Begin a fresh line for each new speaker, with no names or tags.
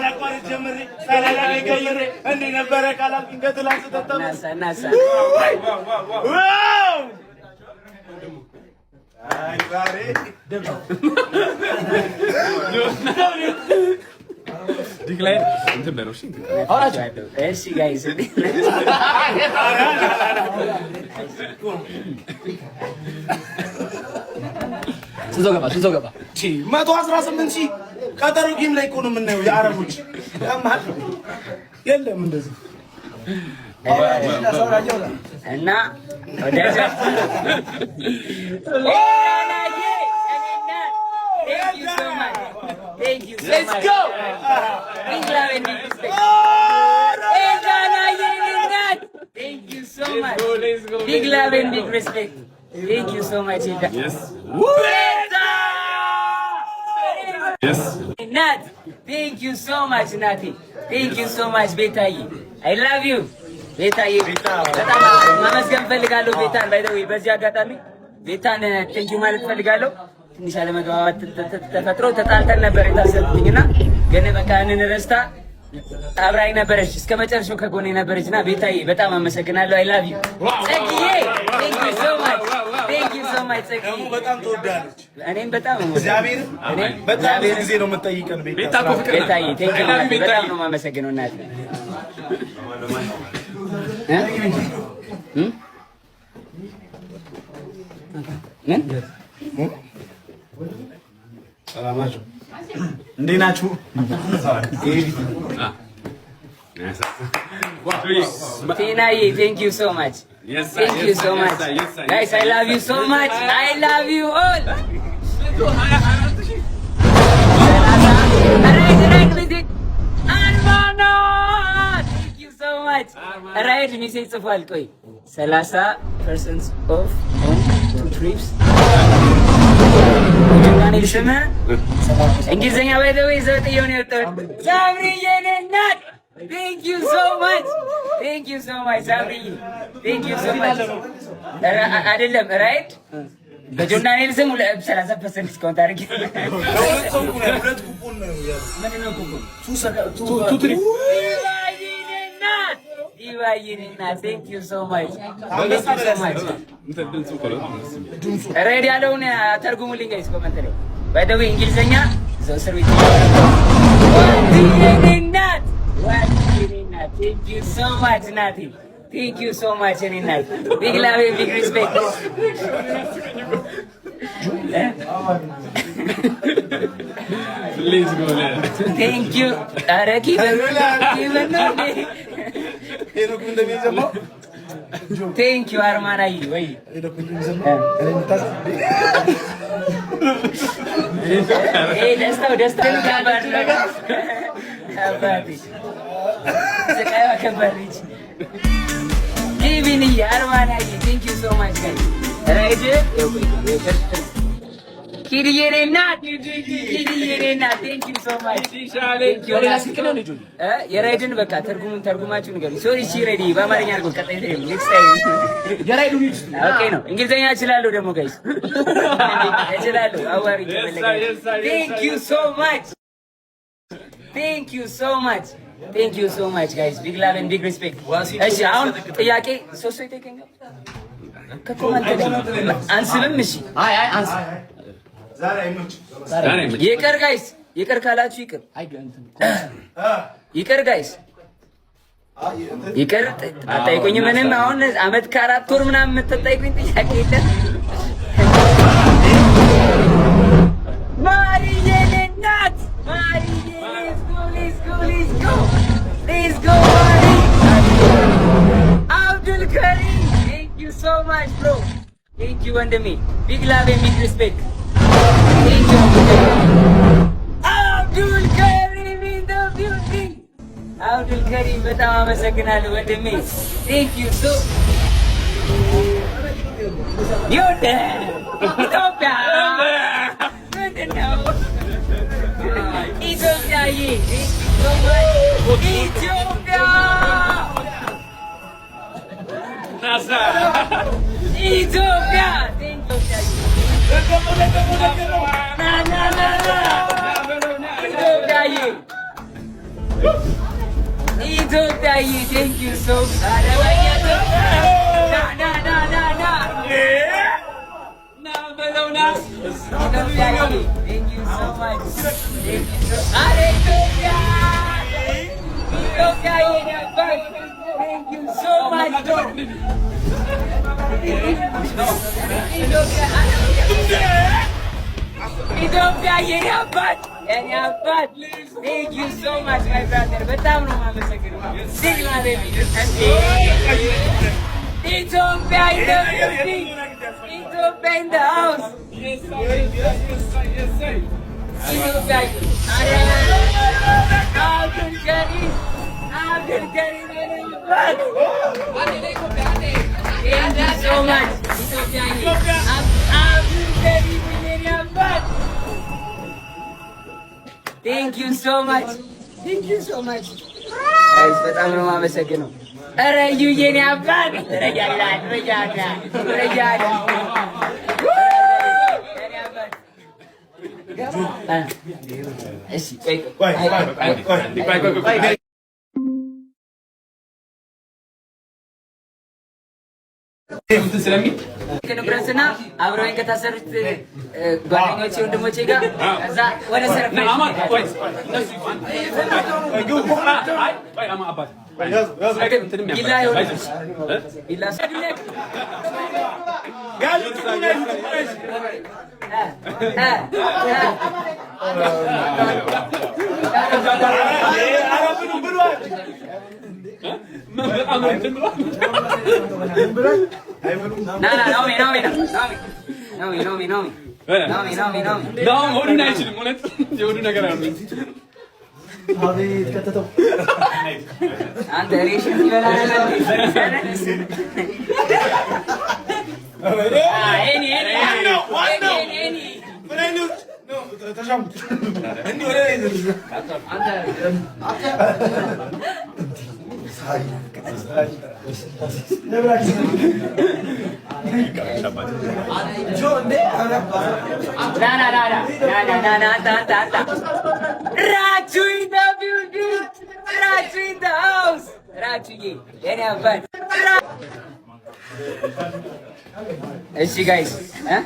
ሳላቋርጥ ጀምሬ ሳላላቤ ቀይሬ እንዲህ ነበረ ካላልኩኝ ከትላንት ስተተመስ
እናሳ እናሳ።
Wow! አይ ዛሬ
Decline እንትን በለው እሺ።
እሺ guys፣ እንዴት ናችሁ?
ስንት ሰው ገባ? ስንት ሰው ገባ?
118,000። ቀጠሮ game ላይ እኮ ነው የምናየው። የአረቦች ያማል የለም እንደዚህ።
እና ወዳጅ Thank you so much. Thank you so
Let's
much.
go!
Big love and big respect. ኤልዳናዬ የኔ እናት። Thank you so much. Big love and big respect. Thank you so much. ኤልዳ። ቤታ! እናት። Thank you so much እናቴ። Thank you so much ቤታዬ። I love you ቤታዬ። በጣም ማመስገን ፈልጋለሁ ቤታን። By the way በዚህ አጋጣሚ ቤታን thank you ማለት ፈልጋለሁ። ትንሽ አለመግባባት ተፈጥሮ ተጣልተን ነበር የታሰርኩኝ እና ግን በቃ ያንን ረስታ አብራኝ ነበረች እስከ መጨረሻው ከጎኔ ነበረች እና ቤታዬ በጣም አመሰግናለሁ። I love you ጸግዬ። Thank you so much, thank you so much ጸግዬ።
ደግሞ በጣም ትወዳለች።
እኔም በጣም ነው የምወዳት።
እግዚአብሔር
እኔም
በጣም ብዙ
እግዚአብሔር
ጊዜ ነው የምጠይቀን ቤታ።
ቤታ እኮ ፍቅር ናት።
ቤታዬ thank you
I love you ቤታዬ።
በጣም ነው የማመሰግነው እናቴ። እ? እ? ምን?
ሰላም ናችሁ? እንዴት ናችሁ?
ቲናዬ thank you so much, thank you so much guys. I love you so much. I love you all. ራይድ ራይድ message አርማና thank you so much. ራይድ message ጽፏል። ቆይ፣ 30% off on two trips። ዳንኤል ስም እንግሊዝኛ by the way ዘውጥየው ነው የወጣሁት። ሳምሪዬ የኔ እናት thank you so much, thank you so much ሳምሪዬ፣ thank you so much። አይደለም፣ ራይድ በጆን ዳንኤል ስም 30% discount አድርጌ
ለሁለት ሰው እኮ ነው፣ ሁለት ኩፖን ነው ያለው።
ምንድን ነው ኩፖን?
Two trip።
ዲቫዬ የኔ እናት thank you so much, thank you so much። ራይድ ያለውን ተርጉሙልኝ guys comment ላይ። By the way እንግሊዝኛ እዛው እስር ቤት። ዋንትዬ የኔ እናት፣ ዋንትዬ የኔ እናት thank you so much ናቲ፣ thank you so much የኔ እናት። Big love, big respect.
Let's go.
Thank you። ኧረ ኪበን ኪበን ነው እንዴ?
ሄኖክ እንደሚዘማው
Thank you አርማናይ ወይ
ሄኖክ እንደሚዘማው እኔ የምታስ-
ይሄ ደስታው ደስታው ከባድ ነው። አባቴ ስቃይዋ ከባድ ነች። ዲቪንዬ አርማናዬ thank you so much guys። ራይድ ኪድዬ የኔ እናት፣ ኪድዬ የኔ እናት thank you so much።
በሌላ ስልክ ነው ልጁ።
የራይድን በቃ ትርጉሙን ተርጉማችሁ ንገሩኝ። Sorry እሺ፣ ሬዲ በአማርኛ አድርጎ ቀጣይ next time።
የራይዱ ልጅ።
Okay ነው። እንግሊዝኛ እችላለሁ ደግሞ guys፣ እችላለሁ። አዋሪ። Thank you so much, thank you so much, thank you so much guys. Big love and big respect። እሺ አሁን ጥያቄ ሶስት ሰው ይጠይቀኛል ከ comment ላይ አንስብም። እሺ።
አይ አይ አንስ።
ዛሬ አይመችም።
ይቅር guys፣ ይቅር ካላችሁ ይቅር፣ ይቅር guys፣ ይቅር። አጠይቁኝ ምንም። አሁን አመት ከ4 ወር ምናምን የምትጠይቁኝ ጥያቄ የለም። ማርዬ የኔ እናት፣ ማርዬ let's go, let's go, let's go, let's go። ማሪ አብዱል ከሪም thank you so much bro, thank you ወንድሜ። Big love and big respect, thank you። አብዱል ከሪም in the building። አብዱል ከሪም በጣም አመሰግናለሁ ወንድሜ። Thank you so ኢትዮጵያ ምንድን ነው? ኢትዮጵያዬ ኢትዮጵያ ኢትዮጵያ ና ና ና ና ኢትዮጵያዬ። ኢትዮጵያዬ thank you so ና ና ና ና ና ና በለው ና። ኢትዮጵያዬ thank you so much። አረ ኢትዮጵያ፣ ኢትዮጵያዬ ነበር። Thank you so much። ኢትዮጵያ፣ ኢትዮጵያ የኔ አባት፣ የኔ አባት፣ thank you so much, my brother። በጣም ነው የማመሰግነው። ሲግማ baby፣ ኢትዮጵያ in the building፣ ኢትዮጵያ in the house፣ ኢትዮጵያ። አብዱልከሪም፣ አብዱልከሪም የኔ አባት፣ thank you so much ኢትዮጵያ። አብዱልከሪም የኔ አባት፣ thank you so much, thank you so much guys፣ በጣም ነው የማመሰግነው። ኧረ እዩ የኔ አባት፣ ረጃላ ረጃላ ረጃላ የኔ አባት። እሺ ቆይ ቆይ ቆይ።
እንትን ስለሚል
ንብረትና አብረውኝ ከታሰሩት ጓደኞቼ ወንድሞቼ ጋር ከዛ ወደ surprise
አማን ቆይ፣ እነሱ አይ ቆይ አማ አባት እንትንም
ቢላ የሆነ ቢላ።
ያዙ፣ ጥቁር ያዙ፣ ጥቁር ያዙ። ኧረ ብሉ ብሉ።
በጣም ነው እንትን ብሏል።
ና ና ናኦሚ፣ ናኦሚ፣ ና ናኦሚ፣ ናኦሚ፣ ናኦሚ፣ ናኦሚ፣ ናኦሚ፣ ናኦሚ።
ናሆም ሆዱን አይችልም። እውነት የሆዱ ነገር አይሆንም።
አቤት ከተተው።
አንተ ሬሽን ይበላል። ኤኒ ኤኒ
ዋናው ዋናው
ኤኒ ኤኒ
ፍሬንዶች ነው ተሻሙት። እንዲህ ወደ ላይ ዘሉ።
አንተ
ና ና ና ና ና ና ና አንተ አንተ አንተ። ራቹ in the building፣ ራቹ in the house። ራቹዬ የኔ አባት። እሺ guys እ